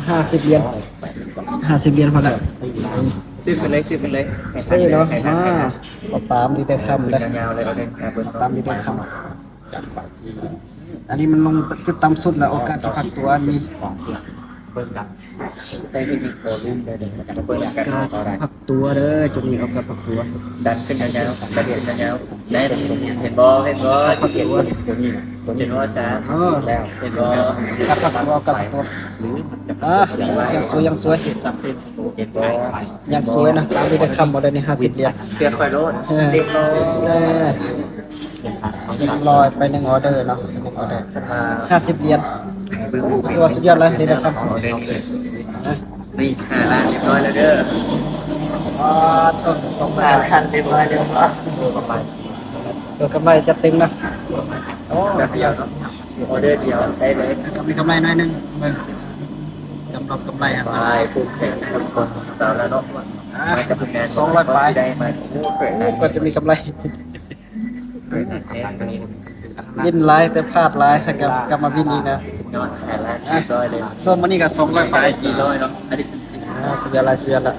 ຫ້າສິບຫຼຽນ ຫ້າສິບຫຼຽນພໍແລ້ວ ຊື້ໄປເລີຍ ຊື້ໄປເລີຍ ຊື້ເນາະ ມາ ເອົາຕາມທີ່ໄດ້ຄຳເດີ ຍາວໆເລີຍ ເອົາເດີຍາວເບິ່ງ ເອົາຕາມທີ່ໄດ້ຄຳ. ອັນນີ້ມັນລົງຈຸດຕ່ຳສຸດແລ້ວ ໂອກາດຊິພັກຕົວມີ ສອງເທື່ອ ເບິ່ງກັນ ໃສ່ເຮັດອີກໂຕໜຶ່ງເດີ ເບິ່ງກັນ ໂອກາດພັກຕົວເດີ ຈຸດນີ້ໂອກາດພັກຕົວ ດັນຂຶ້ນຍາວໆ ດັນຂຶ້ນຍາວໆ ແໜ້ນ ເຫັນບໍ່ ເຫັນບໍ່ ພັກຕົວ ເຫັນບໍ່ ອາຈານ ເອີ ເຫັນບໍ່ ໂອກາດພັກຕົວ ໂອກາດພັກຕົວ ອ່າ ຍັງສວຍ ຍັງສວຍ ເຫັນບໍ່ ຍັງສວຍນະ ຕາມທີ່ໄດ້ຄຳບໍ່ໄດ້ນີ້ ຫ້າສິບຫຼຽນ ເຊື່ອຂ້ອຍໂລດ ເອີ ເອີ ຮຽບຮ້ອຍ ໄປໜຶ່ງອໍເດີເນາະ ໜຶ່ງອໍເດີ ຫ້າສິບຫຼຽນ ຖືວ່າສຸດຍອດເລີຍ ໄດ້ຄຳ ອໍເດີນີ້ ນີ້ ຫ້າລ້ານຮຽບຮ້ອຍແລ້ວເດີ ອ່າ ສອງ ຫ້າລ້ານຮຽບຮ້ອຍແລ້ວ ເອີ ກຳໄລຈັດເຕັມນະ ໂອ້ ແປັບດຽວເນາະ ອໍເດີດຽວໄດ້ເລີຍ ກໍມີກຳໄລໜ້ອຍໜຶ່ງ ເບິ່ງ ກຳລັງກຳໄລຫັ້ນ ສາຍພູມແຂງຄົນສາວລາວເນາະ ອ່າ ມາຈາກໂຮງງານ ສອງຮ້ອຍປາຍ ກໍຊິໄດ້ມາ ໂອ້ ກໍຈະມີກຳໄລ ວິນຫຼາຍ ແຕ່ພາດຫຼາຍ ແລ້ວກໍກັບມາວິນອີກນະ ຍອດ ຫ້າລ້ານຮຽບຮ້ອຍເລີຍ ລວມມື້ນີ້ກໍສອງຮ້ອຍປາຍ ສີ່ຮ້ອຍເນາະ ອັນນີ້ ອ່າ ສຸດຍອດຫຼາຍ ສຸດຍອດລະ